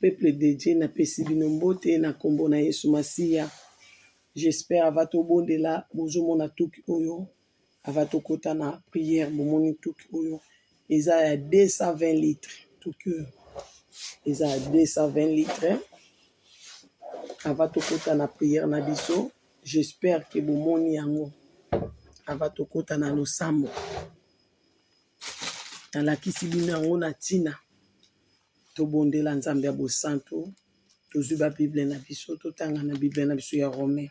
Peuple de Dieu, napesi bino mbote na kombo na Yesu Masiya. J'espère ava tobondela, bozomona tuki oyo, ava tokota na prière, bomoni tuki oyo eza ya 220 litres. Tuki oyo eza ya 220 litres. Ava tokota na prière na biso, j'espère que bomoni yango. Ava tokota na losambo, nalakisi bino yango na ntina. Tobondela Nzambe ya bosantu, tozwi ba bible na biso, totanga na bible na biso ya Romain.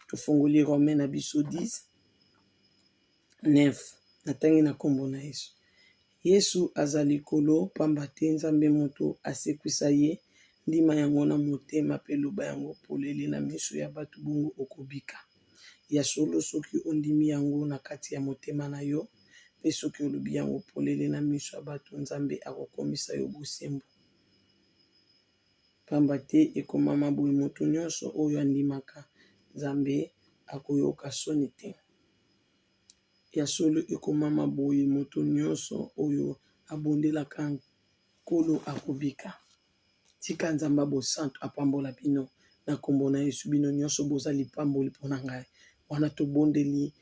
Tofongoli Romain na biso 10 9, natangi na nkombo na Yesu. Yesu aza likolo pamba te Nzambe moto asekwisa ye. Ndima yango na motema pe loba yango polele na miso ya bato, bongo okobika. Ya solo, soki ondimi yango na kati ya motema na yo, mpe soki olobi yango polele na miso ya bato, Nzambe akokomisa yo bosembo. Pamba te ekomama boye, moto nyonso oyo andimaka Nzambe akoyoka soni te. Ya solo, ekomama boye, moto nyonso oyo abondelaka Nkolo akobika. Tika Nzambe ya bosantu apambola bino na kombo na Yesu. Bino nyonso boza lipamboli mpo na ngai. Wana tobondeli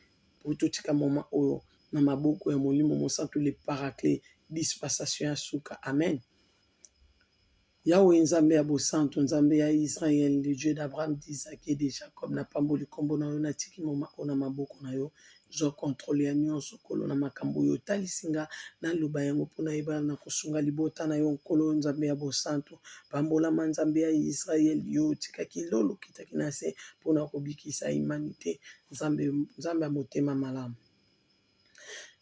po totika moma oyo na maboko ya Molimo Mosantu, le Paraclet, dispensation ya suka. Amen. Yahweh Nzambe ya bosantu, Nzambe ya Israël, le Dieu d'Abraham, d'Isaac et de Jacob, napamboli kombo na yo, natiki moma oyo na maboko na yo. Zwa controle ya nyonso, Nkolo, na makambo oyo otalisi nga, naloba yango mpo nayeba na kosunga libota na yo, Nkolo Nzambe ya bosantu. Pambolama Nzambe ya Israël, yo otikaki lolo, okitaki na se mpo na kobikisa humanité. Nzambe, Nzambe ya motema malamu.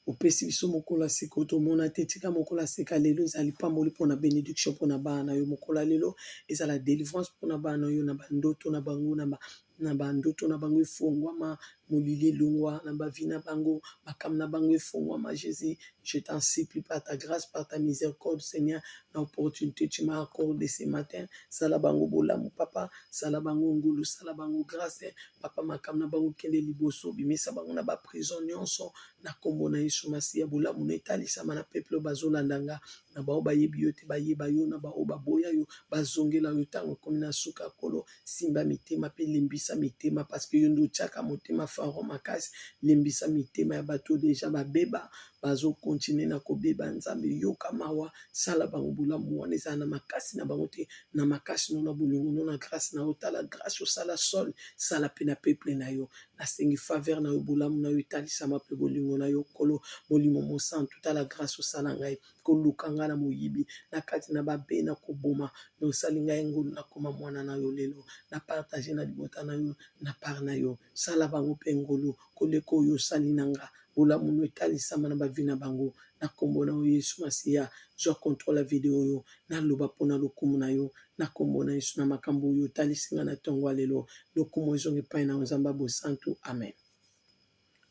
Opesi biso mokolo ya sika oyo tomona te. Tika mokolo ya sika lelo ezala lipamboli mpona benediction mpona bana na yo. Mokolo ya lelo ezala delivrance mpona bana na yo na bandoto na bango, na bandoto na bango efongwama, molili elongwa na ba vie na bango, makambo na bango efongwama. Jésus, je t'en supplie par ta grâce, par ta miséricorde, Seigneur, na opportunité tu m'as accordé ce matin, sala bango bolamu papa, sala bango ngolu, sala bango grâce papa, makambo na bango kende liboso, bimisa bango na ba prison nyonso na kombo na Yesu Masiya. Bolamu na etalisama na peuple oyo bazolanda nga, na bao bayebi yo te bayeba yo, na bao baboya yo bazongela yo. Ntango ekomi na suka, Nkolo, simba mitema mpe lembisa mitema, parce que yo nde otiaka motema Pharaon makasi. Lembisa mitema ya bato deja babeba, bazokontinue na kobeba. Nzambe, yoka mawa, sala bango bolamu. Wana ezala na makasi na bango te, na makasi no, na bolingo no, na grâce na yo. Tala grâce osala sol, sala mpe na peuple na yo. Nasengi faveur na yo, bolamu na yo etalisama mpe bolingo na yo, Nkolo Molimo Mosantu. Tala grâce osala ngai, koluka ngai na moyibi na kati na babe na koboma, me osali ngai ngolu, nakoma mwana na yo lelo, na partage na libota na yo, na part na yo. Sala bango mpe ngolu koleka oyo osali na nga. Bolamu no etalisama na bavi na bango na kombo na yo Yesu Masiya. Zwa controle ya video oyo, naloba mpo na lokumu na yo na kombo na Yesu, na makambo oyo otalisi nga na ntongo ya lelo. Lokumu ezonga epai na yo, Nzambe ya bosantu. Amen.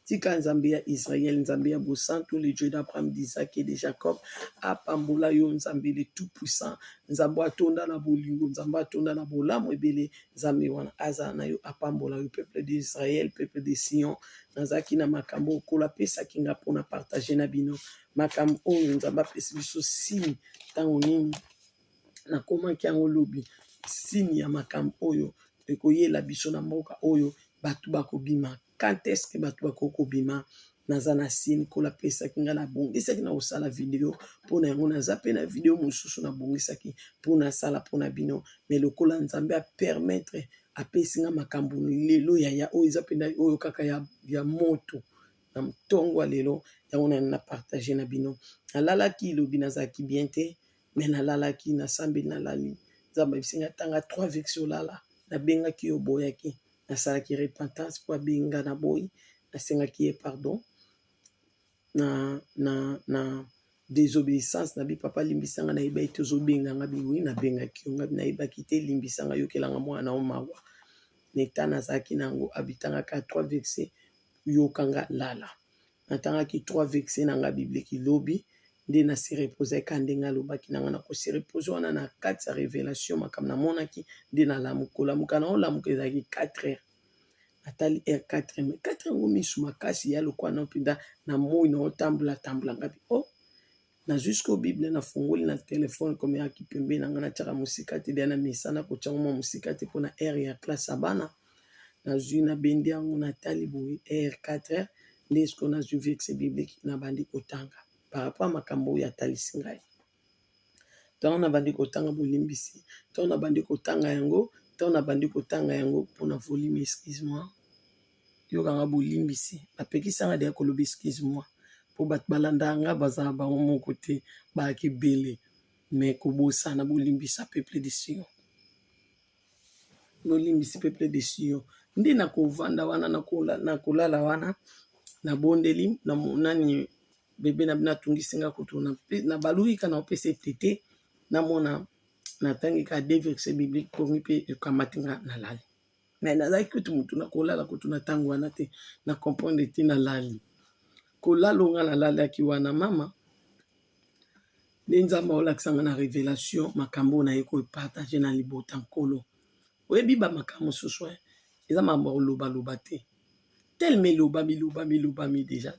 Tika Nzambe ya Israël, Nzambe ya bosantu, le Dieu d'Abraham, d'Isaac et de Jacob, apambola yo. Nzambe le tout puissant, Nzambe atonda na bolingo, Nzambe atonda na bolamu ebele, Nzambe wana azala na yo, apambola yo. Peuple d'Israël, peuple de Sion, nazalaki na makambo oyo apesaki nga mpona partage na bino, makambo oyo Nzambe apesi biso signe. Ntango nini nakomaki yango lobi, signe ya makambo oyo ekoyela biso na mboka oyo, bato bakobima. Quand est-ce que bato bakoki kobima? Naza na signe Nkolo apesaki nga, nabongisaki na kosala video mpona yango. Naza mpe na video mosusu nabongisaki mpona asala mpona bino, mais lokola Nzambe apermettre, apesi nga makambo lelo yaya oyo eza mpenza oyo kaka ya moto na ntongo ya lelo, yango na partage na bino. Nalalaki lobi, nazalaki bien te, mais nalalaki, nasambeli, nalali. Nzambe ayebisi nga: tanga 3 versets, olala. Nabengaki yo, oboyaki. Nasalaki repentance mpo abengi nga na boyi. Nasengaki ye pardon na désobéissance na bi. Papa, limbisanga, nayeba ete ozobenga nga. Bi oui, nabengaki yo. Nga nayebaki te, limbisanga, yokelanga mwana o mawa na eta nazalaki na yango. Abitangaka 3 versets, yokanga, lala. Natangaki 3 versets na nga biblique lobi nde na se reposer ka ndenge alobaki na nga na kose reposer wana na kati ya révélation. Makambo namonaki nde nalamuka. Kolamuka na olamuka ezalaki 4 heures. Natali heure 4 heures, mais 4 heures yango misu makasi ya lokwa na mpenza na moi na otambola tambola. Ngabi o oh, Nazwi sikoyo Bible nafungoli na telefone comme eyaki pembeni na ngai, natiaka mosika te deya na mesana kotia yango mwa mosika te mpona heure ya classe ya bana. Nazwi nabendi yango natali boye heure 4 heures nde sikoyo nazwi verset biblique nabandi kotanga par rapport ya makambo oyo atalisi ngai. Ntango nabandi kotanga bolimbisi, ntango nabandi kotanga yango, ntango nabandi kotanga yango mpona volume excuse moi, yokanga bolimbisi, bapekisa nga deya koloba excuse moi mpo bato balandaka nga bazala bango moko te, bayaki ebele, mais kobosana bolimbisa peuple de Sion, bolimbisi peuple de Sion. Nde nakovanda wana nakolala wana nabondeli nani bebe na bino atungisi nga kutu nabaluki kaka naopesa etete namona natangi kaka deux versets bibliques pongi mpe ekamati nga nalali. Mais nazalaki kutu mutu nakolala kutu na ntango wana te, na comprendre te nalali. Kolala oyo nga nalalaki wana mama nde Nzambe aolakisa nga na révélation makambo oyo naye kopartage na libota nkolo. Oyebi ba makambo mosusu eza makambo ya kolobaloba te. Tellement elobami elobami elobami deja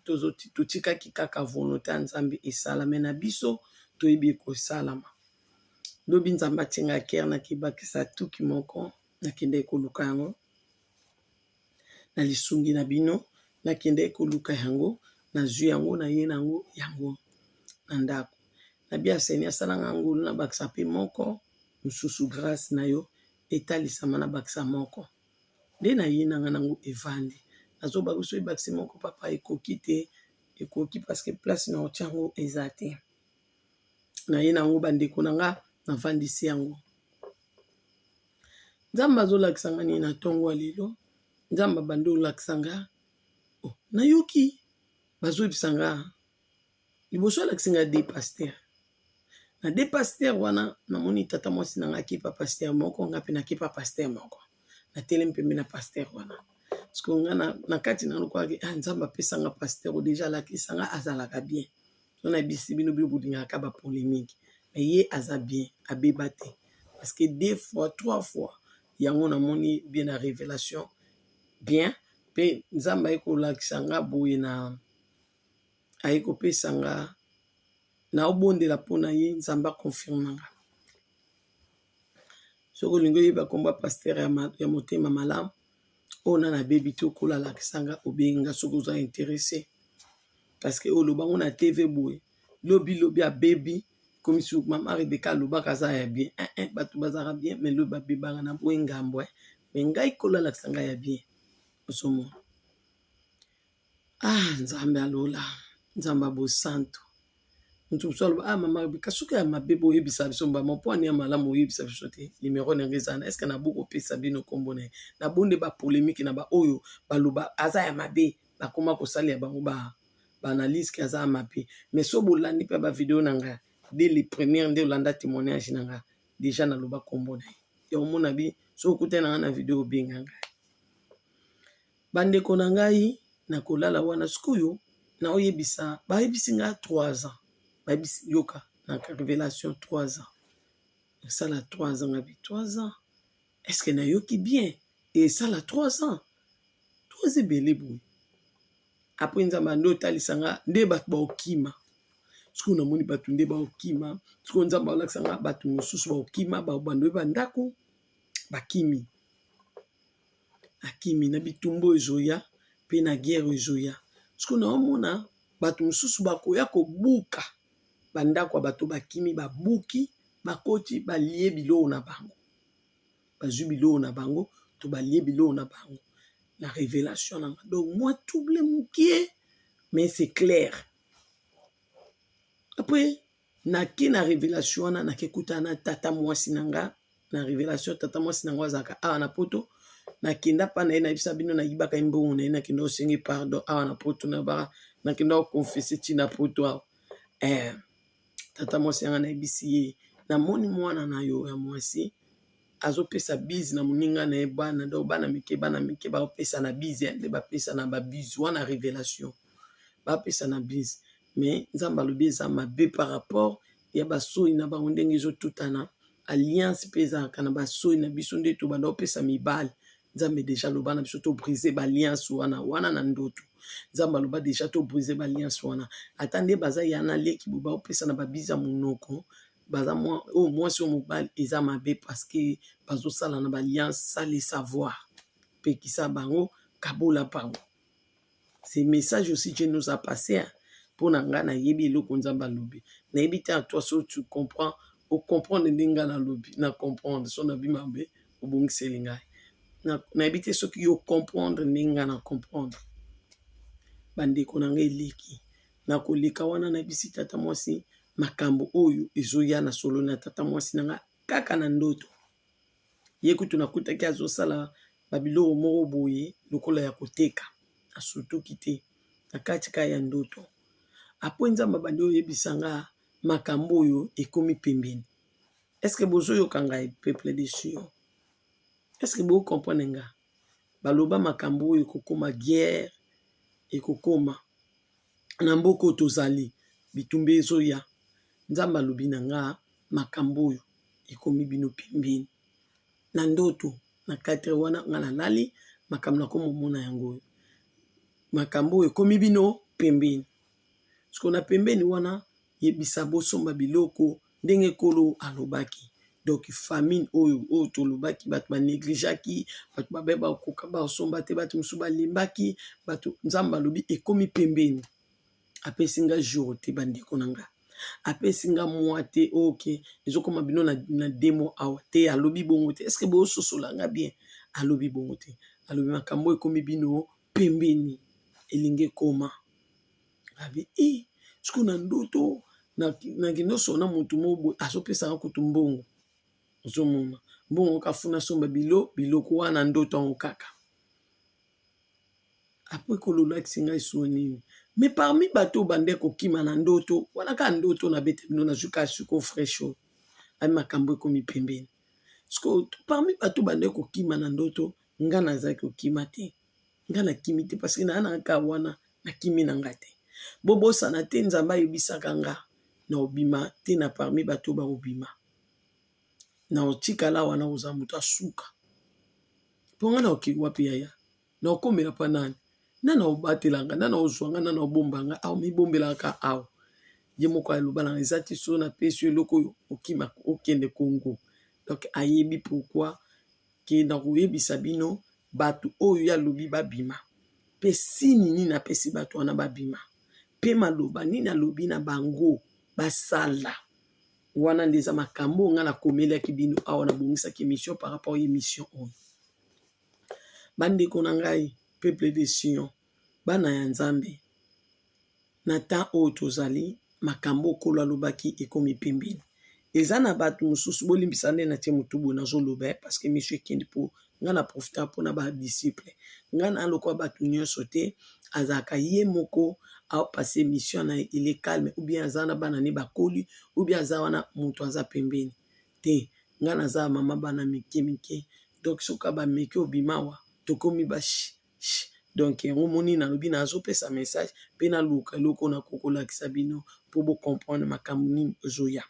totikaki kaka volonté ya Nzambe esalame na biso toyebi ekosalama. Lobi Nzambe atie nga cœur nakebakisa tuki moko nakendeki koluka yango na lisungi na bino, nakendeki koluka yango nazwi yango naye nango yango na ndako. Nabi ya Seigneur asala nga ngolu nabakisa mpe moko mosusu grâce na yo etalisama nabakisa moko. Nde naye nanga nango evandi nazobaka soki ebakisi moko papa ekoki te, ekoki parce que place na otia yango eza te. Naye nango bandeko na nga navandisi yango. Nzambe azolakisa nga nini na ntongo ya lelo? Nzambe abandi olakisa nga, oh, nayoki bazoyebisa nga liboso alakisi nga deux pasteurs. Na deux pasteurs wana namoni tata mwasi na nga akepa pasteur moko, nga mpe nakepa pasteur moko. Natelemi pembeni na pasteur wana. Parce que nga na kati na lokwaki ah, Nzambe apesa nga pasteur oyo deja alakisa nga azalaka bien. So nayebisi bino bino bolingaka ba polémique. Mais ye aza bien, abeba te. Parce que deux fois, trois fois yango namoni bien na révélation bien mpe Nzambe aye kolakisa nga boye na aye kopesa nga naobondela mpona ye Nzambe akonfirme nga. Soki olingi oyeba kombo ya pasteur ya motema malamu oyo nanu abebi te okola alakisa nga obengi nga soki oza intéressé. Parce que oloba ngo na TV boye lobi lobi abebi komi su mama Rebecca alobaka aza ya bien eh, bato bazalaka bien mais lobi babebaka na boye ngambo mais ngai kolo alakisa ngai ya bien ozomona. Ah Nzambe alola, Nzambe ya bosantu. Moto mosusu aloba ah mama Rebecca soki ya mabe boyebisa biso mbama mpo ani ya malamu oyebisa biso te numero na yango eza na est-ce naboki kopesa bino nkombo na ye nabonde ba polémique na baoyo baloba aza ya mabe bakoma kosalela bango ba baanalyse ke aza ya mabe mais so bolandi mpe ba vidéo na ngai dès les premières nde olanda témoignage na ngai déjà naloba nkombo na ye ya omona bi so okutani na ngai na vidéo obenga ngai. Bandeko na ngai nakolala wana sikoyo naoyebisa bayebisi nga 3 ans bayebisi yoka na révélation 3 ans esala 3 ans ngabi 3 ans est-ce que nayoki bien esala 3 ans 3 ebele boye. Après Nzambe ande otalisa nga nde bato baokima sikoyo namoni bato nde baokima sikoyo Nzambe aolakisa nga bato mosusu baokima babando oyeba ndako bakimi akimi na bitumba oyo ezoya mpe na guerre oyo ezoya sikoyo naomona bato mosusu bakoya kobuka bandako ya bato bakimi babuki bakoti balie biloko na bango bazwi biloko na bango to balie biloko na bango na révélation na nga donc mwa trouble mokie mais c'est clair. Après nake na révélation wana nake kutana na tata mwasi na nga na révélation tata mwasi na ngo azalaka awa na poto nakenda mpa na ye nayebisa bino nayibaka ye mbongo na ye nakenda osenge pardon awa na poto na baka nakenda koconfesser ntina poto awa tata mwasi yanga nayebisi ye namoni mwana na yo ya mwasi azopesa bise na moninga na ye bana donc bana mike baopesa na bise nde bapesa na babise wana révélation bapesa na bise mais Nzambe alobi eza mabe par rapport ya basoi na bango ndenge ezotutana alliance mpe ezalaka na basoi na biso nde tobanda kopesa mibali. Nzambe deja aloba na biso to brise ba alliance wana wana na ndoto. Nzambe aloba deja to brise ba alliance wana. Ata nde baza ya na leki bo baopesa na babiza monoko baza mwa oyo mwasi oyo mobali eza mabe parce que bazosala na ba alliance sans le savoir. Pekisa bango, kabola bango. Ce message aussi Dieu nous a passé hein. Mpo na ngai nayebi eloko Nzambe alobi. Nayebi te à toi soki tu comprends, o comprendre ndenge ngai nalobi, na comprendre so nabi mabe obongiseli ngai. Nayebi te soki yo comprendre ndenge ngai na comprendre. Bandeko na ngai eleki na koleka wana, nayebisi tata mwasi makambo oyo ezoya na solo na tata mwasi na ngai kaka na ndoto. Ye kutu nakutaki azosala babiloko moko boye lokola ya koteka, asutuki te na kati ka ya ndoto. Apres Nzambe abandi oyebisa nga makambo oyo ekomi pembeni. Est ce que bozoyoka ngai peuple de Sion? Est ce que bo comprendre nga? Baloba makambo oyo ekokoma guerre, ekokoma na mboka oyo tozali, bitumba ezoya. Nzambe alobi na nga makambo oyo ekomi bino pembeni. Na ndoto na 4 wana nga nalali makambo nakomomona yango oyo. Makambo oyo ekomi bino pembeni. Sikoyo na pembeni wana yebisa bosomba biloko ndenge Nkolo alobaki. Donc famine oyo oyo tolobaki bato ba negligeaki, bato babe bakoka basomba te, bato mosusu balembaki, bato Nzambe alobi ekomi pembeni. Apesi nga jour te bandeko na nga. Apesi nga mwa te ok ezokoma bino na demo awa te, alobi bongo te. Est ce que bososola nga bien? Alobi bongo te. Alobi makambo ekomi bino pembeni, elingi ekoma. Abi i sikoyo na ndoto nakende osona motu moko boye azopesanga kutu mbongo, ozomona mbongo kafuna somba biloko wana ndoto yango kaka. Apres kololakisi ngai so nini, mais parmi bato bande kokima na ndoto wana kaka ndoto nabete bino nazwi kaka sikoyo fresh oyo abi makambo ekomi pembeni. Sikoyo parmi bato bande kokima na ndoto, nga nazalaki kokima te, nga nakimi te parce que naa na kaka wana nakimi na nga te. Bobosana te Nzambe ayebisaka nga na obima te na parmi bato bakobima, na otikala wana oza moto asuka. Mpo nga na okei wapi yaya? Na okomela pa nani? Nani aobatela nga? Nani aozwa nga? Nani aobomba nga? Awa mibombelaka awa. Ye moko aloba na nga eza ti so napesi yo eloko oyo okima okende Congo. Donc ayebi pourquoi ke na koyebisa bino bato oyo ye alobi babima, pe signe nini apesi bato wana babima, pe maloba nini alobi na bango basala. Wana nde eza makambo nga nakomelaki bino awa, nabongisaki émission par rapport ya émission oyo. Bandeko na ngai, peuple de Sion, bana ya Nzambe, na temps oyo tozali, makambo Nkolo alobaki ekomi pembeni. Eza na bato mosusu bolimbisa nde natie motu boye nazoloba parce que émission ekende po nga na profita mpona ba disciple. Nga na lokola bato nyonso te, azalaka ye moko aopase émission na ye, il est calme, ou bien aza na bana ne bakoli, ou bien aza wana moto aza pembeni te. Nga naza mama bana mike mike, donc soki bameki obima awa tokomi ba donc yango moni nalobi nazopesa message mpe naluka eloko nakoki kolakisa bino mpo bocomprendre makambo nini ezoya.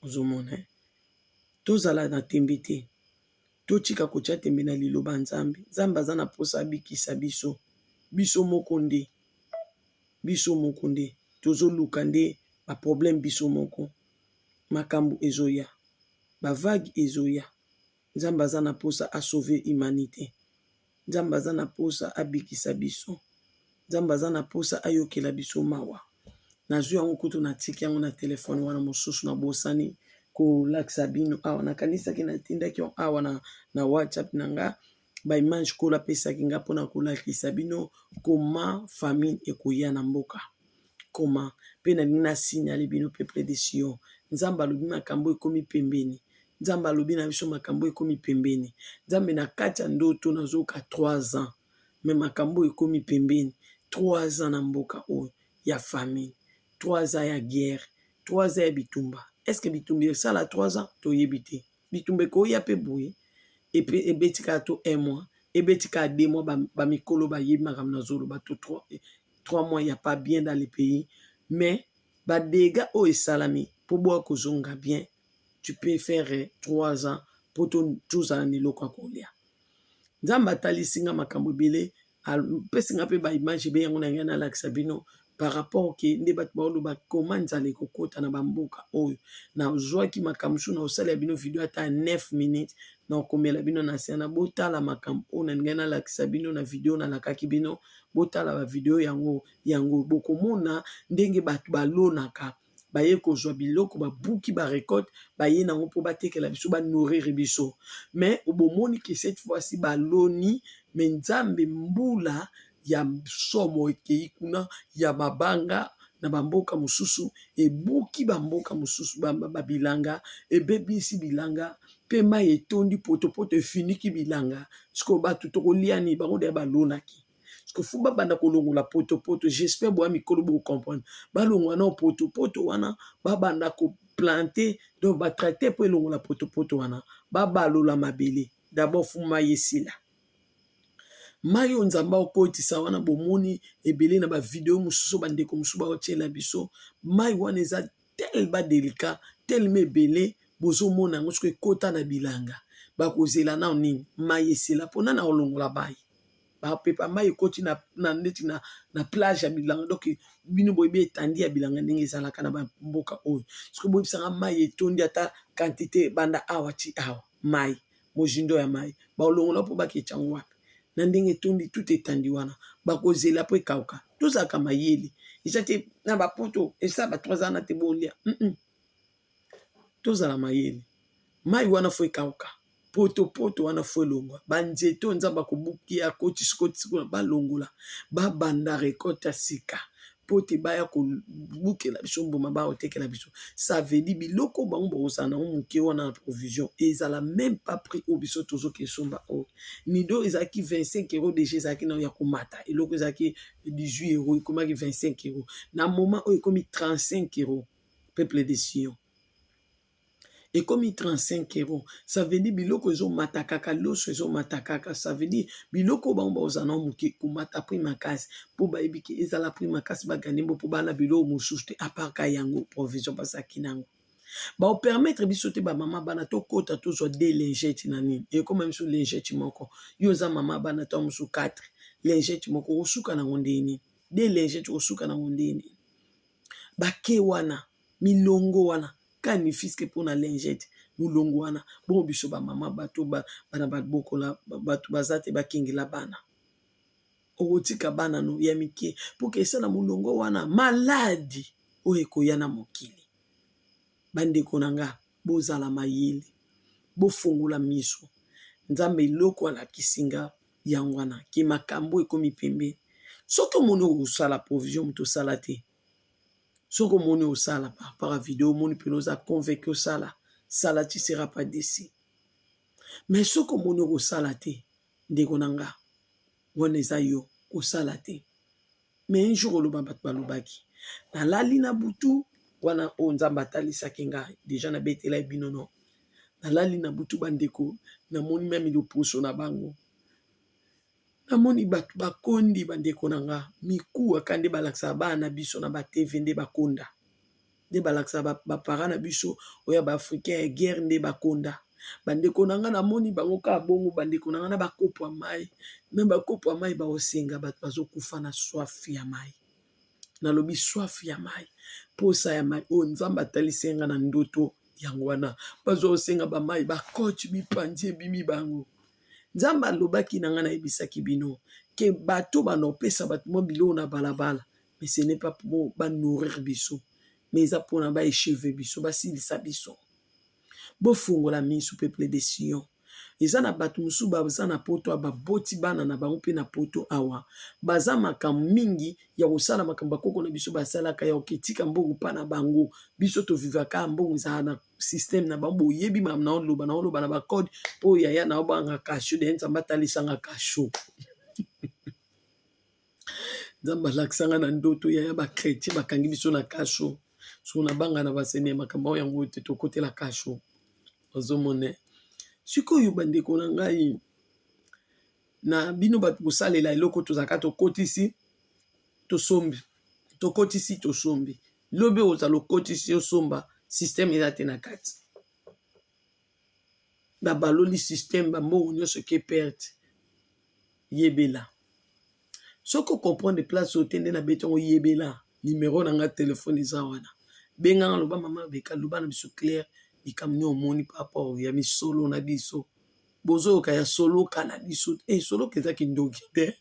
Ozomona tozala na tembe te, totika kotia tembe na liloba Nzambe. Nzambe aza na mposa abikisa biso, biso moko nde, biso moko nde tozoluka nde ba problème biso moko. Makambo ezoya, ba vague ezoya. Nzambe aza na mposa asauve humanité. Nzambe aza na mposa abikisa biso. Nzambe aza na mposa ayokela biso mawa. Nazwi yango kutu natiki yango na telefone wana mosusu nabosani kolakisa bino awa. Nakanisaki natindaki yango awa na WhatsApp na nga ba image Nkolo apesaki nga mpona kolakisa bino koma famine ekoya na mboka. Koma mpe nalingi nasignale bino peuple de Sion. Nzambe alobi makambo ekomi pembeni. Nzambe alobi na biso makambo ekomi pembeni. Nzambe na kati ya ndoto nazoka 3 ans, mais makambo ekomi pembeni. 3 ans na mboka oyo ya famine, 3 ans ya guerre, 3 ans ya bitumba. Est-ce que bitumba esala 3 ans? Toyebi te. Bitumba ekoya pe boye epe ebeti kaka to 1 mois, ebeti kaka 2 mois, ba mikolo bayebi makambo nazoloba to 3 mois ya pas bien dans le pays, mais ba dégâts oyo esalami po boya kozonga bien, tu peux faire 3 ans po tozala na eloko ya kolia. Nzambe atalisi nga makambo ebele, apesi nga pe ba image ebele yango nalingi nalakisa bino par rapport ke nde bato baoloba koma nzala ekokota na bamboka oyo. Nazwaki makambo mosusu na kosalela bino video ata ya 9 minutes na kokomela bino na se na botala makambo oyo nalingi nalakisa bino na video nalakaki bino botala ba video yango yango bokomona ndenge bato balonaka baye kozwa biloko babuki ba recolte baye nango mpo batekela biso ba nourrir biso mais bomoni ke cette fois-ci baloni mais nzambe mbula ya somo ekei kuna ya mabanga na bamboka mosusu ebuki bamboka mosusu babilanga ebebisi bilanga mpe mai etondi potopoto efiniki bilanga sikoyo bato tokolia nini bango deya balonaki Parce que faut babanda kolongola potopoto j'espère boya mikolo bo comprendre balongola nao potopoto wana babanda koplante donc batracteur mpo elongola potopoto wana babalola mabele d'abord fu mai esila mai oyo nzambe akotisa wana bomoni ebele na bavideo mosusu bandeko mosusu baotiela biso mai wana eza tellement delicat tellement ebele bozomona yango soki ekota na bilanga bakozela nao nini mai esila mpo nani akolongola mai bapepa mai ekoti na, na neti na, na plage ya bilanga donc bino boyebi etandi ya bilanga ndenge ezalaka na bamboka oyo soki boyebisanga mai etondi ata quantité banda awa ti awa mai mozindo ya mai balongola mpo baketya yango wapi na ndenge etondi tout etandi wana bakozela mpo ekauka tozalaka mayele eza te na bapoto esa bato baza na te bolia mm -mm. Tozala mayele. Mayi wana fo ekauka. Potopoto wana fo elongwa. Banzete oyo Nzambe akobuki akotisi kotisi kuna balongola. Babanda recolte ya sika mpo te baya kobukela biso mbuma baya kotekela biso. Ça veut dire biloko bango bakozala nango moke wana na provision ezala meme pas prix oyo biso tozoke somba oyo. Nido ezalaki 25 euros deja ezalaki nao ya komata. Eloko ezalaki 18 euros ekomaki 25 euros. Na moment oyo ekomi 35 euros. Peuple de Sion. Ekomi 35 euros. Ça veut dire biloko ezomata kaka, loso ezomata kaka. Ça veut dire biloko bango bakozala nao moke komata prix makasi mpo bayebi ke ezala prix makasi bagane mbo mpo bana biloko mosusu te apart ka yango provision bazalaki nango. Baopermettre biso te bamama bana tokota tozwa de lingette na nini ekoma biso lingette moko yo oza mama bana to mosusu 4 lingette moko osuka nango ndenge nini de lingette osuka nango ndenge nini bake wana milongo wana ka ne fiske mpona lingette molongo wana bongo biso bamama bato bana babokola bato baza te bakengela bana okotika bana no ya mike mpo ke esala molongo wana maladi oyo ekoya na mokili bandeko na nga bozala mayele bofongola miso nzambe eloko alakisi nga yango wana ke makambo ekomi pembeni soki omoni okosala provision moto osala te soki omoni osala par rapport à video omoni mpena oza convaincu osala sala tu seras pas déçu mais soki omoni okosala te ndeko na nga wana eza yo kosala te mais un jour oloba bato balobaki nalali na butu wana oyo nzambe atalisaki nga deja nabetela bino no nalali na butu bandeko namoni meme loposo na bango namoni bato bakondi bandeko na nga mikuwa ka nde balakisaka bana na biso na batv nde bakonda nde balakisaka bapara na biso oyo ya baafricain ya guerre nde bakonda bandeko na nga namoni bango kaka bongo bandeko na nga na bakopo ya mai na bakopo ya mai bakosenga bato bazokufa na soif ya mai nalobi soif ya mai posa ya mai oyo nzambe atalisi nga na ndoto yango wana bazwa kosenga bamai bakoci mipanzi ebimi bango nzambe alobaki na ngai nayebisaki bino ke bato bana opesa bato mwa biloko na balabala mais ce n'est pas po banourrir biso mais eza mpona baecheve biso basilisa biso bofungola miso peuple de Sion eza na bato mosusu baza na poto awa baboti bana na bango mpe na poto awa baza makambo mingi ya kosala makambo bakoko na biso basalaka ya koketika mbongo mpa na bango biso tovivaka mbongo ezala na systeme na bango boyebi makambo naoloba naoloba na bacode mpo yaya naobanga kasho de nzambe atalisanga kasho nzambe alakisa nga na ndoto yaya bachrétien bakangi biso na kasho soki nabanga na basene makambo oyo yango te tokotela kasho ozomona sikoyo bandeko na ngai na bino bato bosalela eloko tozalaka tokotisi tosombi tokotisi tosombi lobi okozala okotisi osomba systeme eza te na kati babaloli systeme bambongo nyonso eke perte. Yebela. Soki o comprendre place oyo te nde na beti yango yebela numero na nga telephone eza wana. Benga nga loba mama Rebecca loba na biso clair likambo nini omoni par rapport ya misolo na biso. Bozoyoka ya soloka na biso. Eh soloka eza kindoki te.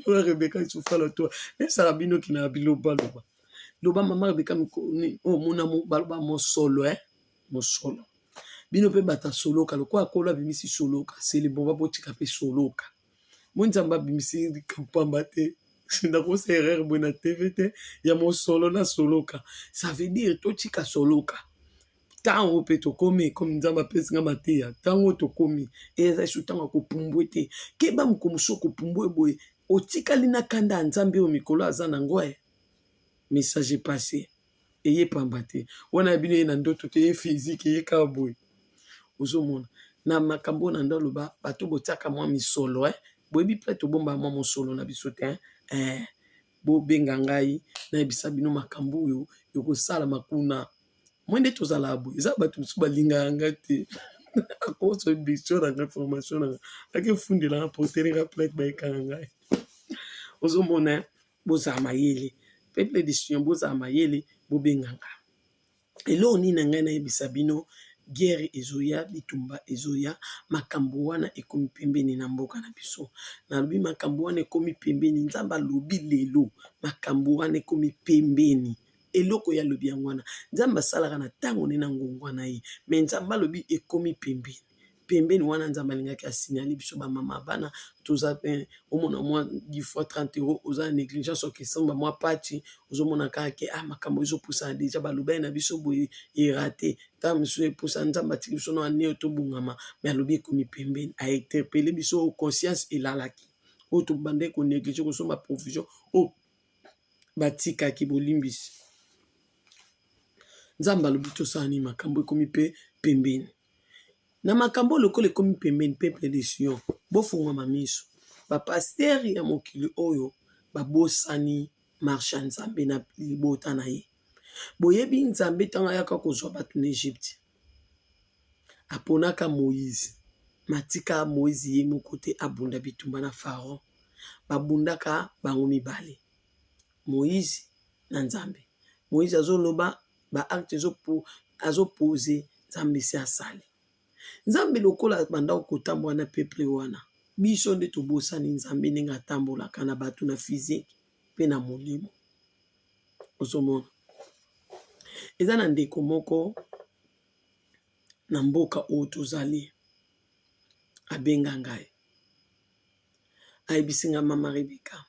Mama Rebecca isufala toi. Esala bino kina biloba loba. Loba mama Rebecca omona baloba mosolo eh mosolo. Bino pe bato ya soloka lokola kolo abimisi soloka sele bon botika pe soloka. Mo nzambe abimisi likambo pamba te. Nakosa erreur boye na TV te ya mosolo na soloka. Ça veut dire totika soloka. Ntango mpe tokomi komi nzambe apesi nga mateya ntango tokomi eza lisusu ntango ya kopumbwe te. Keba mokolo mosusu okopumbwe boye otikali na kanda ya nzambe oyo mikolo aza na yango eh. Message est passe. Eye pamba te. Wana ya bino eye na ndoto te, eye physique, eye kaka boye. Ozomona na makambo oyo na ndo aloba bato botiaka mwa misolo eh. Boyebi mpe tobombaka mwa mosolo na biso te eh. Bobenga ngai nayebisa bino makambo oyo ekosalama kuna. Mwa nde tozalaka boye, eza bato mosusu balingaka ngai te. Akozwa biso na ngai formation na ngai akefundela nga porter nga plainte bayekanga ngai. Ozomona bozala mayele peuple de Sion bozala mayele bobenga nga eloko nini na ngai nayebisa bino guerre ezoya bitumba ezoya makambo wana ekomi pembeni na mboka na biso nalobi makambo wana ekomi pembeni nzambe alobi lelo makambo wana ekomi pembeni eloko ye alobi yango wana nzambe asalaka na ntango ne na ngongwa na ye me nzambe alobi ekomi pembeni pembeni wana nzambe alingaki asignale biso bamama bana toza pe omona mwa 10 fois 30 euro oza na négligence okesomba mwa pachi ozomona kaka ke ah makambo ezopusana deja balobaki na biso boye erate ntango mosusu epusa nzambe atiki biso na ane oyo tobongama me alobi ekomi pembeni ainterpele biso oyo conscience elalaki oyo tobandaki konéglige kosomba provision oyo batikaki bolimbisi nzambe alobi tosala nini makambo ekomi mpe pembeni Na makambo oyo lokola ekomi pembeni peuple de Sion bofongwama miso ba pasteur ya mokili oyo babosani marche ya Nzambe na libota na ye boyebi Nzambe ntango ayaka kozwa bato na Egypte aponaka Moïse matika Moïse ye moko te abunda bitumba na Pharaon babundaka bango mibale Moïse na Nzambe Moïse azoloba ba acte azo pose nzambe esi asali nzambe lokola abanda kotambola na peuple wana biso nde tobosani nzambe ndenge atambolaka na bato na physique pe na molimo ozomona eza na ndeko moko na mboka oyo tozali abenga ngai ayebisi nga mama Rebecca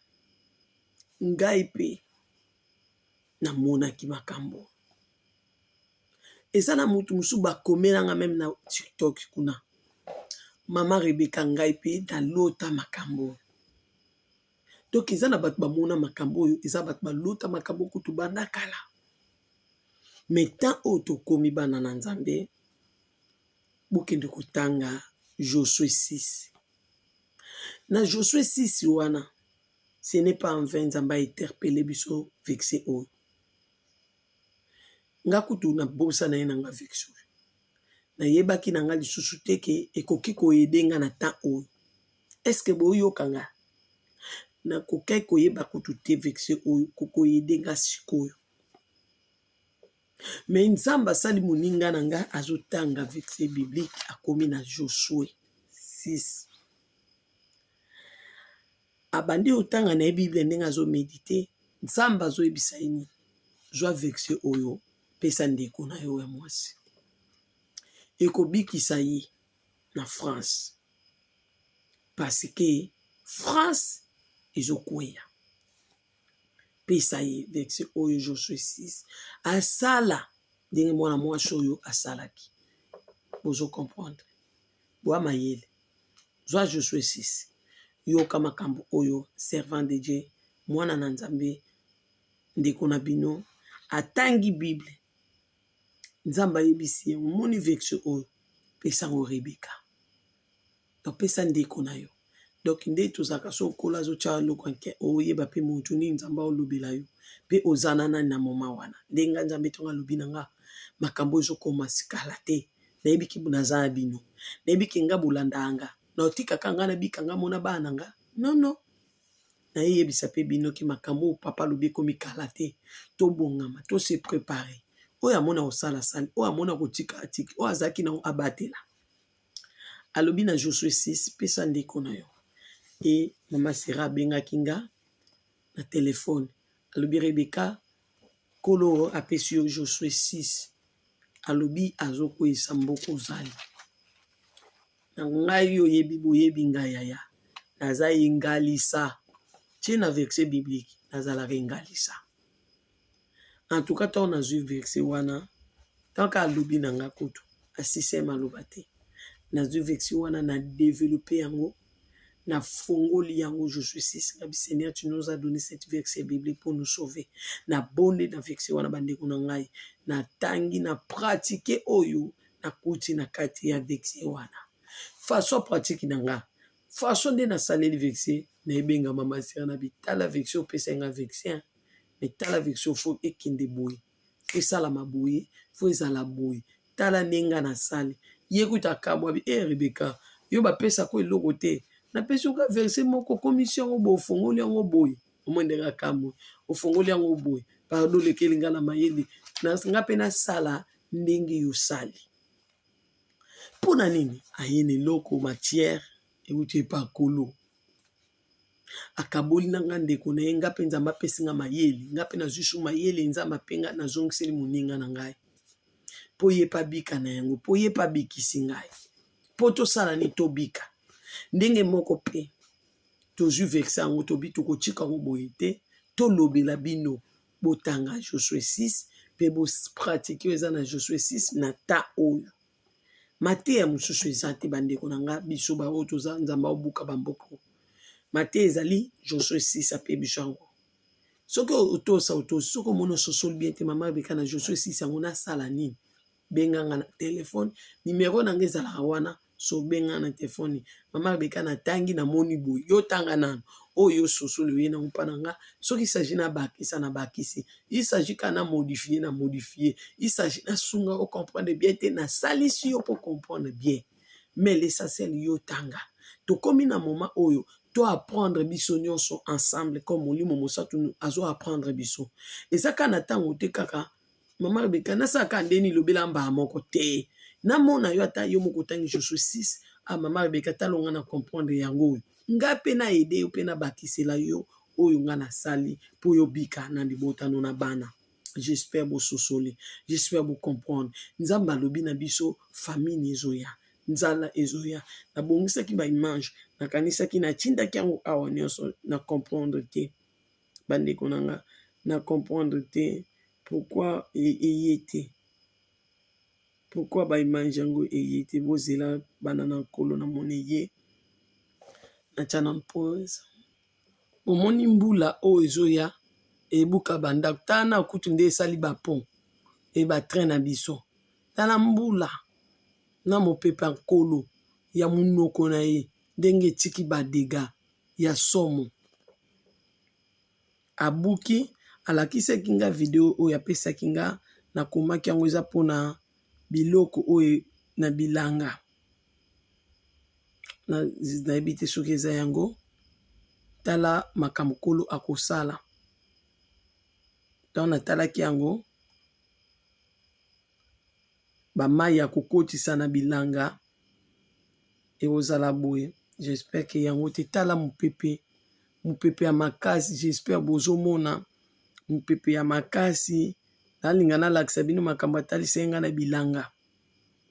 ngai pe namonaki makambo eza na mutu mosusu bakomela nga meme na tiktok kuna mama Rebecca ngai pe nalota makambo oyo donc eza na bato bamona makambo oyo eza bato balota makambo kutu banda kala mais temps oyo tokomi bana na Nzambe bokende kotanga Josue 6 na Josue 6 wana Ce n'est pas en vain Nzambe a interpeller biso vexe oyo. Nga kutu na bosana ye na nga vexe oyo. Nayebaki na nga lisusu te ke ekoki ko aider nga na temps oyo. Est-ce que boyoka nga? Nakokaki koyeba kutu te vexe oyo koko aider nga sikoyo. Mais Nzambe asali moninga na nga azotanga vexe biblique akomi na Josue 6. Abandi kotanga na ye bible ndenge azo medite nzambe azoyebisa ye nini zwa vexe oyo pesa ndeko na yo ya mwasi ekobikisa ye na France parce que France ezokweya pesa ye vexe oyo Josue 6 asala ndenge mwana mwasi oyo asalaki bozo comprendre boa mayele Zwa Josue 6. Yoka makambo oyo servant de Dieu, mwana na Nzambe, ndeko na bino atangi Bible. Nzambe ayebisi ye, omoni verse oyo, pesa yango Rebecca. Donc pesa ndeko na yo. Donc nde tozalaka so nkolo azotya eloko nke oyeba mpe moto nini Nzambe aolobela yo mpe oza na nani na moma wana. Nde nga Nzambe ntongo alobi na nga makambo ezokoma sikala te. Nayebi ke naza na bino. Nayebi ke nga bolandaka nga. Naotikaka nga nabika nga mona bana na nga? Non, non. Nayeyebisa mpe bino ke makambo oyo papa alobi ekomi kala te. Tobongama, to se preparer. Oyo amona kosala asali, oyo amona kotika atiki, oyo azalaki nango abatela. Alobi na Josue 6, pesa ndeko na yo. E mama Sera abengaki nga na telefone. Alobi Rebecca, Nkolo apesi yo Josue 6. Alobi azokweyisa mboka ozali. Na ngai oyebi boyebi ngai yaya. Naza engalisa. Tie na verset biblique, nazalaka engalisa. En tout cas, ntango nazwi verset wana, tant que alobi na nga kutu, asise maloba te. Nazwi verset wana, na développer yango, na fongoli yango, Josué 6, ngabi Seigneur, tu nous as donné cette verset biblique pour nous sauver. Na bonde na verset wana bandeko na ngai, na tangi na pratique oyo nakuti na kati ya verset wana. Façon pratique na nga, façon nde nasaleli verset, nayebenga mama Sera na bitala verset opesa nga verset, mais tala verset faut ekende boye, faut esalama boye, faut ezala boye. Tala ndenge nga nasali. Ye kuta akamwa bi, eh Rebecca, yo bapesako eloko te. Napesi yo ka verset moko, okomisi yango boye, ofongoli yango boye. Omoni ndenge akamwe, ofongoli yango boye. Pardon, olekeli nga na mayele. Nga mpe nasala ndenge yosali. Mpo na nini? Aye na eloko matière euti epa Nkolo. Akaboli na nga ndeko na ye, nga mpe Nzambe apesi nga mayele, nga mpe nazwi su mayele Nzambe ape nga, nazongiseli moninga na ngai. Mpo ye mpe abika na yango, mpo ye mpe abikisi ngai. Mpo tosala nini? Tobika. Ndenge moko mpe tozwi verset yango, tobi tokotika yango boye te, tolobela bino botanga Josue 6 mpe bopratike oyo eza na Josue 6 na ta oyo. Mateya mosusu eza te bandeko na nga, biso baoyo toza Nzambe aobuka bamboka. Mateya ezali Josue 6 ape biso yango. Soki otosa otosi, soki omoni ososoli bien te, mama Rebecca na Josue 6 yango nasala nini? Benga nga na telefone, numero na nga ezalaka wana, so benga na telefone. Mama Rebecca natangi namoni boye, yo tanga nanu oyo ososoli oye nango mpa na nga. Soki il s'agit na bakisa na bakisi, il s'agit kaka na modifier na modifier, il s'agit na sunga o comprendre bien te, nasalisi yo po comprendre bien. Mais l'essentiel yo tanga. Tokomi na moment oyo to apprendre biso nyonso ensemble comme molimo mosantu azo apprendre biso. Eza kaka na ntango te kaka mama Rebecca nasala kaka ndeni lobela mbala moko te. Namona yo ata yo moko otangi Josue 6, ah mama Rebecca tala nga na comprendre yango oyo. Nga pe na aide yo pe na bakisela yo oyo nga nasali po yo bika na libota no na bana. J'espère bososoli, j'espère bo comprendre. Nzambe alobi na biso famine ezoya, nzala ezoya. Nabongisaki ba image, nakanisaki natindaki yango awa nyonso na comprendre te. Bandeko na nga na comprendre te pourquoi eye te. Pourquoi ba image yango eye te? Bozela bana na nkolo namoni eye. Natia na pause. Bomoni mbula oyo ezoya ebuka bandako. Tala na kutu nde esali ba pont e ba train na biso. Tala mbula na mopepe ya nkolo ya monoko na ye ndenge etiki ba dégâts ya somo. Abuki, alakisaki nga video oyo apesaki nga, nakomaki yango eza mpona biloko oyo na bilanga. Nayebi te soki eza yango. Tala makambo nkolo akosala. Ntango natalaki yango, ba mayi ya kokotisa na bilanga ekozala boye. J'espère que yango te. Tala mopepe, mopepe ya makasi. J'espère bozomona mopepe ya makasi. Nalinga nalakisa bino makambo atalisaki nga na bilanga.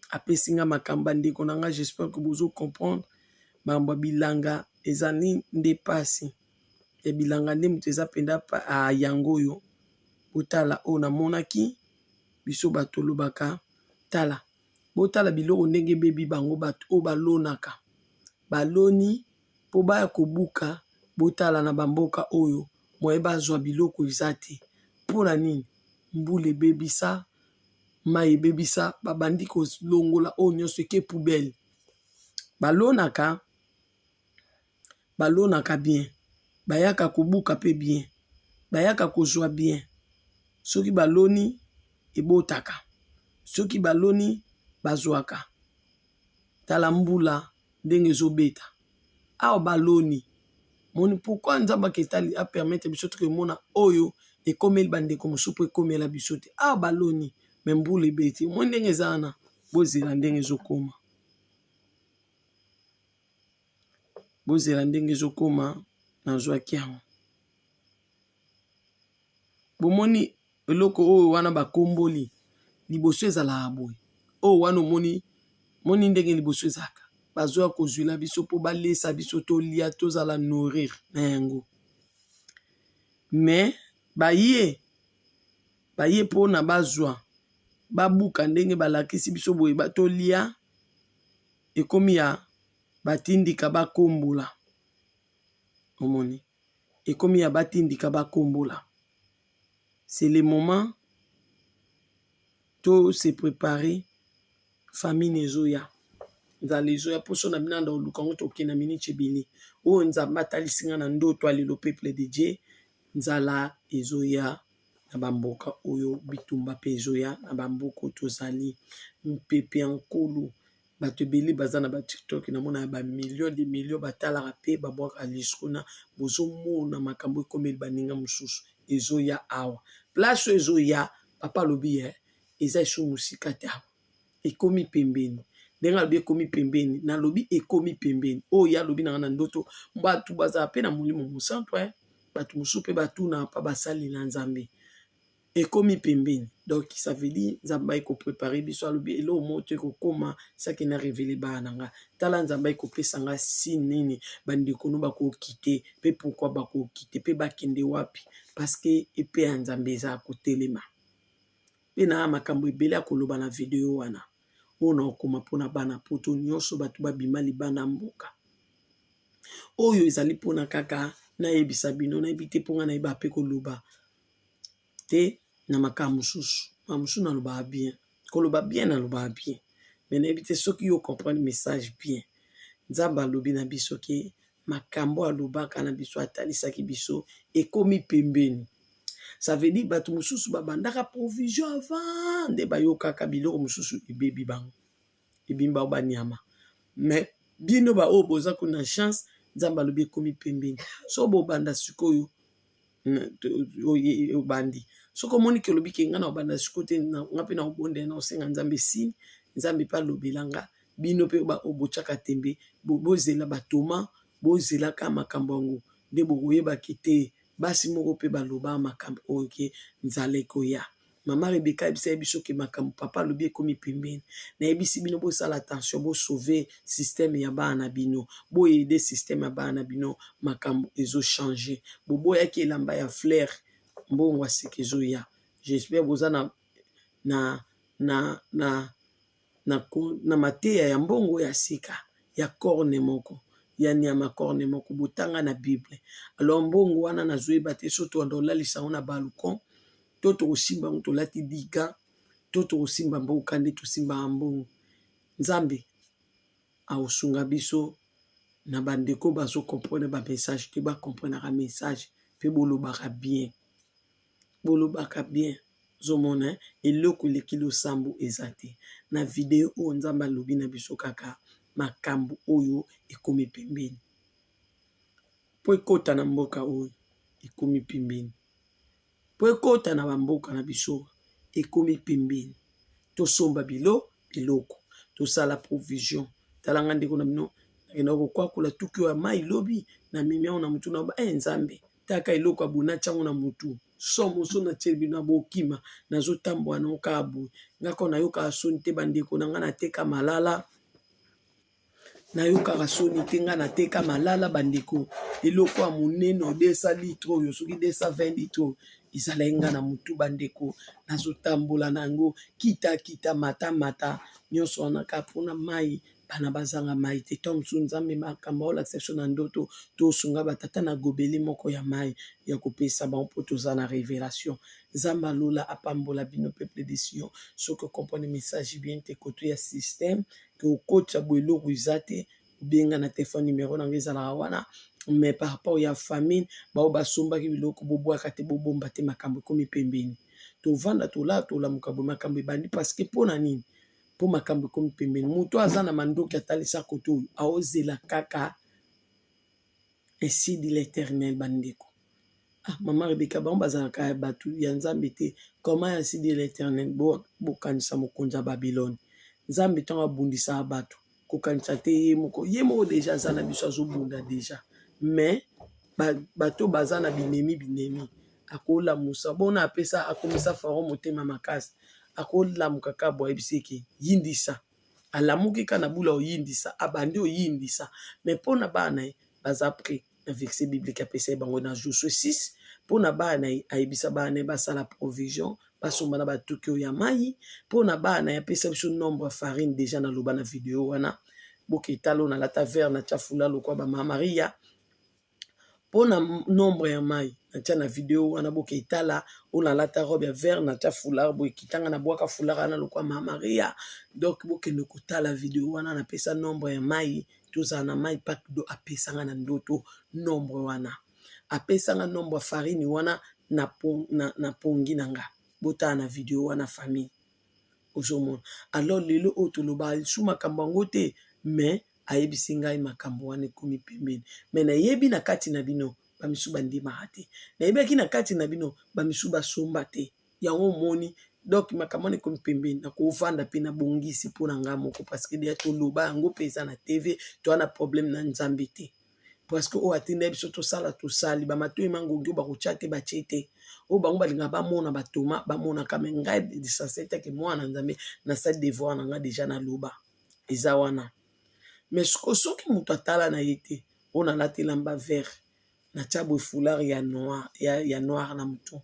Apesi nga makambo bandeko na nga. J'espère que bozo comprendre makambo ya bilanga ezali nde pasi. Ya bilanga nde moto eza mpenza yango oyo. Botala oyo namonaki biso bato tolobaka tala. Botala biloko ndenge ebebi bango bato oyo balonaka. Baloni po baya kobuka, botala na bamboka oyo moye bazwa biloko eza te. Mpona nini? Mbula ebebisa, mai ebebisa, babandi kolongola oyo nyonso eke poubelle. Balonaka, balonaka bien, bayaka kobuka pe bien, bayaka kozwa bien. Soki baloni ebotaka, soki baloni bazwaka. Tala mbula. ndenge ezobeta awa baloni moni pourquoi Nzambe aketali apermettre biso tokomona oyo ekomeli bandeko mosusu mpo ekomela biso te. Awa baloni me mbula ebeti, omoni ndenge eza wana, bozela ndenge ezokoma, bozela ndenge ezokoma. Nazwaki yango, bomoni eloko oyo wana bakomboli liboso ezalaka boye, oyo wana omoni moni ndenge liboso ezalaka, bazwa kozwila biso mpo balesa biso tolia tozala nourrir na yango. Me baye baye mpona bazwa babuka ndenge balakisi biso boye tolia, ekomi ya batindika bakombola, omoni ekomi ya batindika bakombola. C'est le moment to se préparer, famine ezoya, nzala ezoya. Mposo na bino anda oluka yango, tokende na miniti ebele. Oyo Nzambe atalisi nga na ndoto ya lelo, peuple de Dieu, nzala ezoya na bamboka oyo, bitumba mpe ezoya na bamboka oyo tozali. Mpepe ya nkulu, bato ebele baza na baTikTok, namona ya bamillion de million batalaka mpe babwaka lisu kuna. Bozomona makambo ekomeli baninga mosusu, ezoya awa. Place oyo ezoya, papa alobi ye eza esu mosika te, awa ekomi pembeni. Ndenge alobi ekomi pembeni, nalobi ekomi pembeni. Oyo ye alobi nanga na ndoto, bato bazala mpe na molimo mosantu, bato mosusu mpe batuna mpa basali na Nzambe. Ekomi pembeni, donc ça veut dire Nzambe ayi koprépare biso. Alobi eloko moko te ekokóma saki na révéler bana na nga. Tala, Nzambe ayi kopesa nga signe nini bandeko no bakoki te, mpe pourquoi bakoki te, mpe bakende wapi, parce que epe ya Nzambe eza ya kotelema. Mpe na makambo ebele ya koloba na video wana oyo na okoma mpona bana poto nyonso, bato babima libanda mboka. Oyo ezali mpona kaka nayebisa bino, nayebi te mpo nga nayeba mpe koloba te na makambo mosusu. Makambo mosusu nalobaka bien, koloba bien nalobaka bien, mais nayebi te soki yo comprendre message bien. Nzambe alobi na biso ke makambo alobaka na biso, atalisaki biso, ekomi pembeni. Ça veut dire bato mosusu babandaka provision avant nde bayokaka biloko mosusu ebebi bango, ebimi bango banyama. Mais bino baoyo boza kuna chance, Nzambe alobi ekomi pembeni. So bobanda sikoyo, obandi. Soki omoni ke olobi ke ngai na obanda sikoyo te, nga mpe na obondela, na osenga Nzambe signe, Nzambe mpe alobela nga. Bino mpe botyaka tembe, bozela batoma, bozelaka makambo yango nde bokoyebaki te. Basi moko mpe baloba makambo oyo ke nzala ekoya. Mama Rebeka ayebisa biso ke makambo papa alobi ekomi pembeni. Nayebisi bino, bosala attention, bosauve système ya bana na bino, boyede système ya bana na bino. Makambo ezochange. Boboyaki elamba ya fleur, mbongo ya sika ezoya. J'espère boza na mateya ya mbongo ya sika ya corne moko ya nyama, corne moko botanga na Bible. Alors mbongo wana nazoyeba te so towanda kolalisa yango na balcon to tokosimba yango tolati diga to tokosimba mboka nde tosimbaka mbongo. Nzambe akosunga biso na bandeko bazocomprendre bamessage te, bacomprenaka message mpe bolobaka bien, bolobaka bien. Ozomona eloko eleki losambo eza te. Na video oyo Nzambe alobi na biso kaka makambo oyo ekomi pembeni mpo ekɔta na mboka oyo, ekomi pembeni mpo ekɔta na bamboka na biso, ekomi pembeni. Tosomba biloko, tosala provision. Talanga ndeko na bino, nakenda kokwakola tuki oyo ya mai lobi, namemi yango na motu na ba e Nzambe, taka eloko ya boye, natia yango na motu. Somo so natieli bino na bokima, nazotambola nango kaka boye. Ngaka nayokaka soni te, bandeko na ngai, nateka malala, nayokaka soni te. Ngai nateka malala, bandeko. Eloko ya monene 200 litre oyo, soki 220 litre oyo ezalaki ngai na motu, bandeko, nazotambola na yango kita kita, mata mata, nyonso wana kaka mpona mai, bana bazanga mai te. Ntango mosusu Nzambe makambo aolakisa biso na ndoto, tosunga batata na gobeli moko ya mai ya kopesa bango mpo toza na révélation. Nzambe alola apambola bino, peuple de Sion. Soki ocomprendre message bien te, koto ya système ke okotisa boye eloko eza te, obenga na telefone, numero nango ezalaka wana. Mais par rapport ya famine, bao basombaki biloko, bobwaka te, bobomba te. Makambo ekomi pembeni. Tovanda, tolala, tolamuka boye, makambo ebandi. Parce que mpo na nini? Mpo makambo ekomi pembeni. Moto aza na mandoki atalisa kote oyo aozela kaka ainsi dit l'Eternel bandeko. Ah mama Rebecca bango bazalaka ya bato ya Nzambe te. Comment ainsi dit l'Eternel bokanisa mokonzi ya Babylone. Nzambe ntango abundisaka bato kokanisa te ye moko ye moko deja aza na biso azobunda deja mais bato baza na binemi binemi akolamusa bona apesa akomisa Pharaon motema makasi akolamuka kaka boye ayebisi eke yindisa alamuki kaka na bula oyindisa abandi oyindisa mais mpo na bana na ye baza prêt na verset biblique apesa ye bango na Josue 6 mpo na bana na ye ayebisa bana na ye basala provision basomba na batuki oyo ya mai mpo na bana na ye apesa biso nombre ya farine deja naloba na video wana boketala oyo nalata vert natya fula lokwa bamama Maria mpo na nombre ya mai natia na video wana boketala oyo nalata robe ya vert natya foulard boye ekitanga nabwaka foulard wana lokwa mama Maria donc bokende kotala video wana napesa nombre ya mai tozala na mai pakdo apesanga na ndoto nombre wana apesanga nombre ya farine wana na, na, na pongi na nga botala na video wana famille ozomona alors lelo oyo toloba lisusu makambo yango te mais ayebisi ngai makambo wana ekomi pembeni mais nayebi na kati na bino bamisu bandimaka te nayebaki na kati na bino bamisu basomba te yango omoni donc makambo wana ekomi pembeni nakovanda mpe nabongisi mpo na ngai moko parce que deya toloba yango mpe eza na tv toza na problème na nzambe te parce que oyo atinda biso tosala tosali bamatoi mangongi oyo bakotya te batie te oyo bango balingaka bamona batoma bamonaka mais ngai lisanse teke mwana nzambe nasali devoir na ngai deja naloba eza wana mais soki moto atala na ye te oyo nalati elamba vert natya boye foulard ya noir, ya noir na motu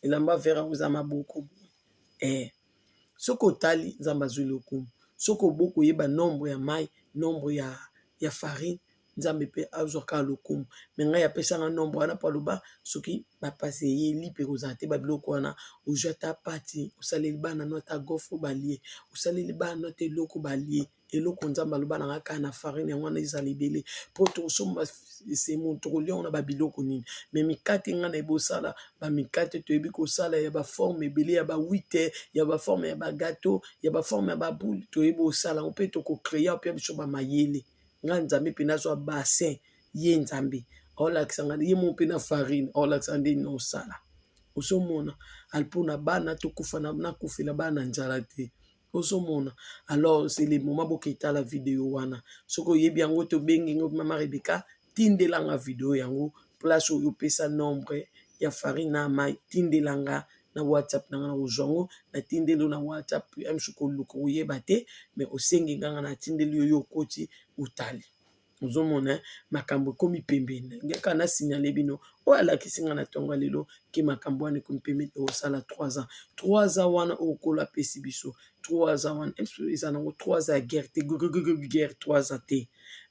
elamba vert yango eza maboko boye eh. Soki otali nzambe azwi lokumu soki oboki koyeba nombre ya mai nombre ya farine nzambe mpe azwaka lokumu mais ngai apesanga nombre wana mpo aloba soki bapasi eyeli mpe kozala te babiloko wana ozwi ata pati osaleli bana no ata gaufre balie osaleli bana no ata eloko balie eloko nzambe aloba na nga kaka na farine yango wana ezala ebele mpo tokosomba semoule tokolia yango na babiloko nini mais mikate ngai nayebi osala bamikate toyebi kosala ya baforme ebele ya bawite ya baforme ya bagato ya baforme ya baboule toyebi osala yango mpe tokocréer mpe biso bamayele ngai nzambe mpe nazwa bassin ye nzambe aolakisa ngai ye moko mpe na farine aolakisa nde nini osala ozomona mpona bana tokufa nakufela bana nzala te ozomona alors c'est le moment boketala video wana soki oyebi yango te obengi ngo mama Rebecca tindelanga video yango place oyo opesa nombre ya farine na mai tindelanga na whatsapp na nga na kozwa yango natindeli yo na whatsapp ya mosu koluka koyeba te mais osengi nganga natindeli yo yo okoti otali ozomona makambo ekomi pembeni kaka na signale bino oyo alakisi nga na ntongo ya lelo ke makambo wana ekomi pembeni ekosala 3 ans 3 ans wana oyo okolo apesi biso 3 ans wana eza nango 3 ans ya guerre te guerre 3 ans te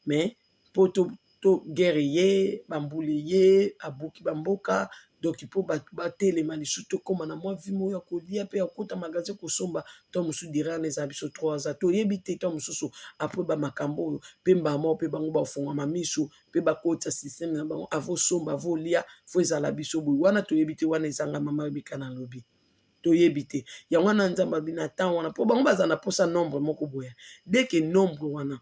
mais mpo to guerre eye bambula eye abuki bamboka donc mpo bato batelema lisusu tokóma na mwa vie moko ya kolia mpe ya kokota magasin kosomba to mosusu durée wana eza biso 3 ans toyebi te to mosusu après bamakambo oyo mpe mbama mpe bango bafungwama miso mpe bakotisa système na bango avosomba avolia fo ezala biso boye wana toyebi te wana ezanga mama Rebecca na lobi toyebi te yango wana nzambe abi na temps wana mpo bango bazala na mposa nombre moko boye dès que nombre wana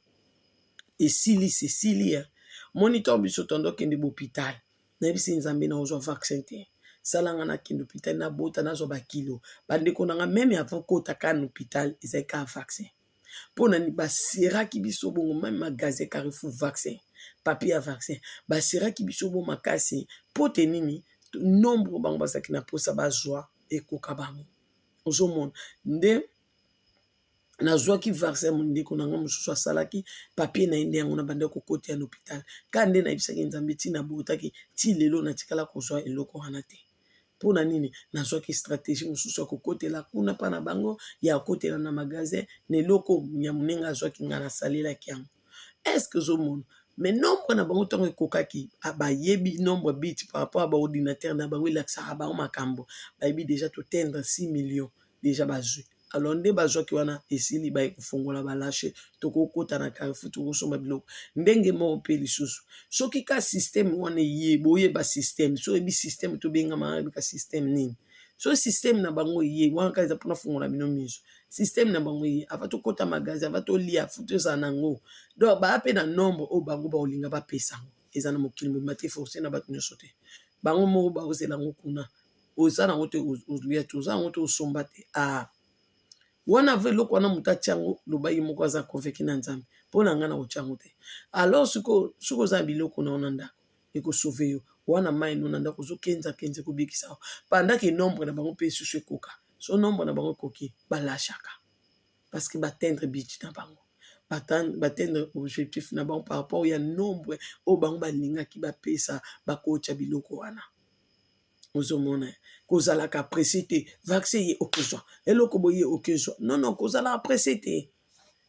esili esili ya moni ntango biso tondo okende bohôpital nayebisi nzambe na ozwa vaccin te salanga nakende hôpital nabota nazwa bakilo bandeko na nga même avant kota kaka na hôpital ezali kaka vaccin mpo na baseraki biso bongo même magasin Carrefour vaccin papier ya vaccin baseraki biso bo makasi mpo te nini nombre bango bazalaki na mposa bazwa ekoka bango ozomona nde nazwaki vaccin ndeko na nga mosusu asalaki papier na ye nde yango na banda kokota ya l'hôpital kaka nde nayebisaki nzambe ntina botaki ti lelo natikala kozwa eloko wana te mpo na nini nazwaki stratégie mosusu ya kokotela kuna mpa na bango ya kokotela na magasin na eloko ya moninga azwaki nga nasalelaki yango est-ce ozomona mais nombre na bango ntango ekokaki bayebi nombre bit par rapport ya baordinateur na bango elakisaka bango makambo bayebi déjà totendre 6 millions déjà bazwi alors nde bazwaki wana esili baye kofongola balashe tokokota na Carrefour tokosomba biloko ndenge moko mpe lisusu soki ka système wana eye boyeba système so oyebi système tobengama yebika système nini so système na bango eye wana kaka eza mpona fongola bino miso. Système na bango ye avant tokota magasin, avant tolia, faut tozala na yango. Donc baa mpe na nombre oyo bango bakolinga bapesa yango. Eza na mokili mobimba te, force na bato nyonso te. Bango moko bakozela yango kuna. Oza nango te, olia te, oza nango te, osomba te. Ah, wana ava eloko wana moto atia yango, loba ye moko aza convaincu na Nzambe. Mpo na ngai na kotia yango te. Alors sikoyo, soki oza na biloko na yo na ndako, ekosauve yo. Wana mai no na ndako ozokenza kenza, ekobikisa yo. Pendant que nombre na bango mpe lisusu ekoka. So nombre na bango ekoki, balashaka. Parce que baatteindre but na bango. Baatteindre objectif na bango par rapport ya nombre oyo bango balingaki bapesa, bakotya biloko wana. Ozomona kozalaka pressé te. Vaccin ye okozwa, eloko boye okezwa. Non, non, kozalaka pressé te,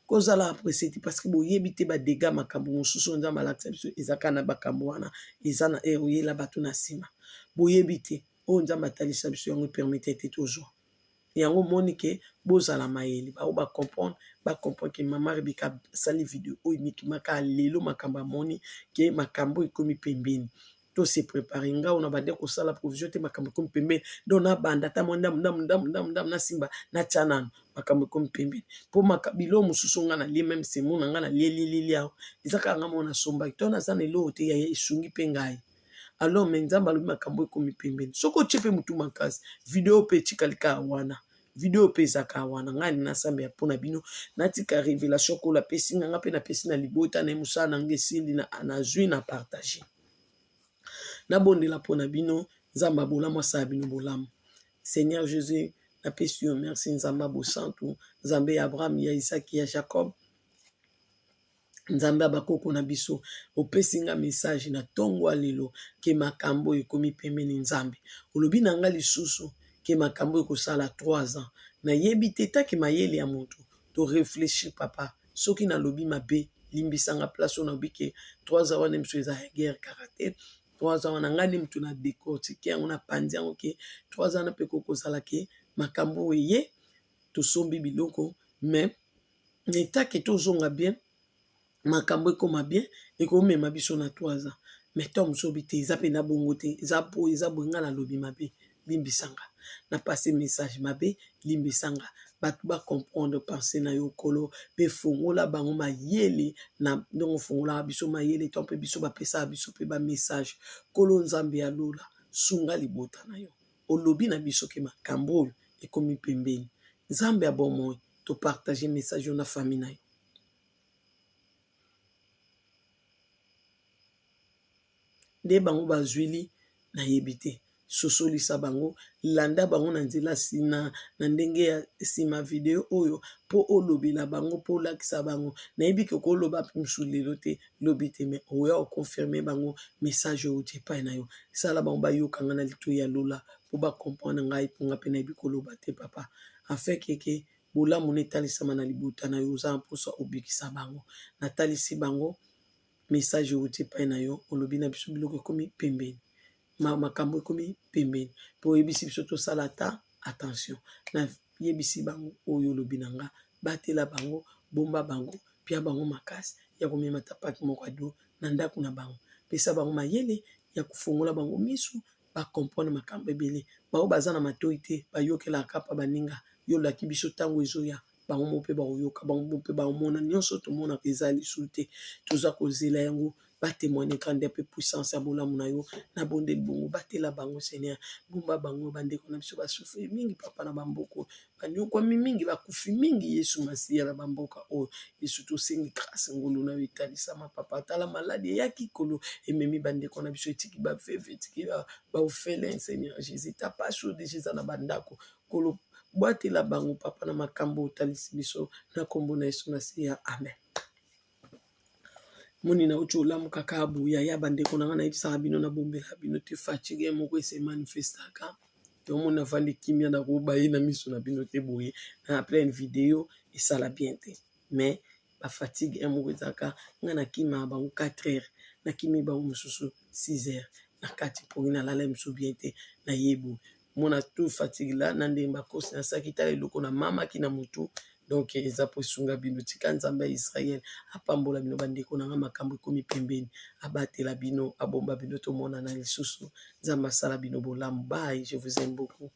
kozala pressé te, parce que boyebi te badégâts. Makambo mosusu oyo Nzambe alakisa biso eza kaka na makambo wana, eza na oyela bato na nsima. Boyebi te oyo Nzambe atalisa biso, yango epermettre te tozwa yango. Omoni ke bozala mayele. Bao bacomprendre, bacomprendre ke mama Rebeka asali video oyo emikimaka lelo. Makambo amoni ke makambo ekomi pembeni, to se préparer. Nga oyo na bande kosala provision te, makambo ekomi pembeni. Donc nabanda ata mwa ndambu ndambu ndambu ndambu ndambu, nasimba, natya nano. Makambo ekomi pembeni, mpo biloko mosusu nga nalie, même semo na nga nalie lilili awa, eza kaka nga moko nasombaki to naza na eloko te. Yaya esungi mpe ngai. Alors, mais Nzambe alobi makambo ekomi pembeni. Soki otie mpe motu makasi, video mpe etikali kaka wana, video mpe eza kaka wana. Ngai nasambela mpona bino, natika révélation kola apesi nga, nga mpe napesi na libota na ye. Mosala na nga esili, nazwi na partage. Nabondela mpona bino. Nzambe abolamu asala bino bolamu. Seigneur Jésus, napesi yo merci. Nzambe ya bosantu, Nzambe ya Abraham, ya Isaki, ya Jacob, Nzambe ya bakoko na biso, opesi nga message na ntongo ya lelo ke makambo ekomi pembeni. Nzambe, olobi na nga lisusu ke makambo ekosala 3 ans. Nayebi te taki mayele ya moto to réfléchir. Papa, soki nalobi mabe, limbisanga. Place oyo nalobi ke 3 ans wana, miso eza ya guerre kaka te. 3 ans wana, ngai nde motu na décortique yango, na pandi yango ke 3 ans wana mpe kokozala ke makambo oyo eye, tosombi biloko, mais netake tozonga bien, makambo ekóma bien, ekomema biso na 3 ans. Mais to mosusu obi te, eza mpe na bongo te, eza boye, eza boye. Ngai nalobi mabe, limbisanga. Napase message mabe, limbisanga. Bato bacomprendre pensée na yo, Nkolo, mpe fongola bango mayele na ndenge ofongolaka biso mayele to mpe biso bapesaka biso mpe bamessage. Nkolo Nzambe ya lola, sunga libota na yo. Olobi na biso ke makambo oyo ekomi pembeni. Nzambe ya bomoi, topartage message oyo na famille na yo. Nde bango bazwili, nayebi te. Sosolisa bango, landa bango na nzela na ndenge ya nsima video oyo, mpo olobela bango, mpo olakisa bango. Nayebi ke koloba mosusu lelo te, lobi te, mais oya oconfirme bango message oyo outi epai na yo. Sala bango bayokanga na litoi ya lola, mpo bacomprendre ngai, mpo nga mpe nayebi koloba te, papa, afin keke bolamu na etalisama na libota na yo. Oza na mposa obikisa bango. Natalisi bango message oyo outi epai na yo. Olobi na biso biloko ekomi pembeni, makambo ekomi pembeni, mpo oyebisi biso tosala ata attention. Nayebisi bango oyo olobi na nga. Batela bango, bomba bango, pia bango makasi ya komema ta paki moko ado na ndako na bango. Pesa bango mayele ya kofongola bango misu, bacomprendre makambo ebele. Bango baza na matoi te, bayokelaka kapa baninga. Yo olaki biso ntango ezoya, bango mo mpe bakoyoka, bango mo mpe bakomona. Nyonso tomonaka eza lisusu te, toza kozela yango batémoigne grandeur mpe puissance ya bolamu na yo. Nabondeli bongo, batela bango, Seigneur, bomba bango. Bandeko na biso basouffrir mingi, papa, na bamboka banyokwami mingi, bakufi mingi, Yesu Masiya, na bamboka oyo. Yesu, tosengi grâce, ngolu na yo etalisama, papa. Tala maladi eyaki kolo, ememi bandeko na biso, etiki baveuve, etiki baorphelin. Seigneur Jésus, ta pasi oyo deja eza na bandako. Kolo, bwatela bango, papa, na makambo otalisi biso, na nkombo na Yesu Masiya, amen. Moni nauti olamuka kaka boye ya bandeko na ngai, nayebisaka bino, nabombelaka bino te. Fatigue moko ese manifestaka. Tomoni navandi kimia, nakobaye na miso na bino te boye na pleine video, esala bien te. Mais bafatigue ya moko ezalaka, ngai nakimaka bango 4 heures, nakimi bango mosusu 6 heures na kati mpongi, nalala mosusu bien te. Nayebi mona tout fatigue la na ndenge bakosi nasalaki. Tala eloko na mamaki na motu. Donc eza po esunga bino. Tika Nzambe ya Israel apambola bino, bandeko na nga. Makambo ekomi pembeni, abatela bino, abomba bino. Tomonana lisusu. Nzambe asala bino bolamu. Bye, je vous aime beaucoup.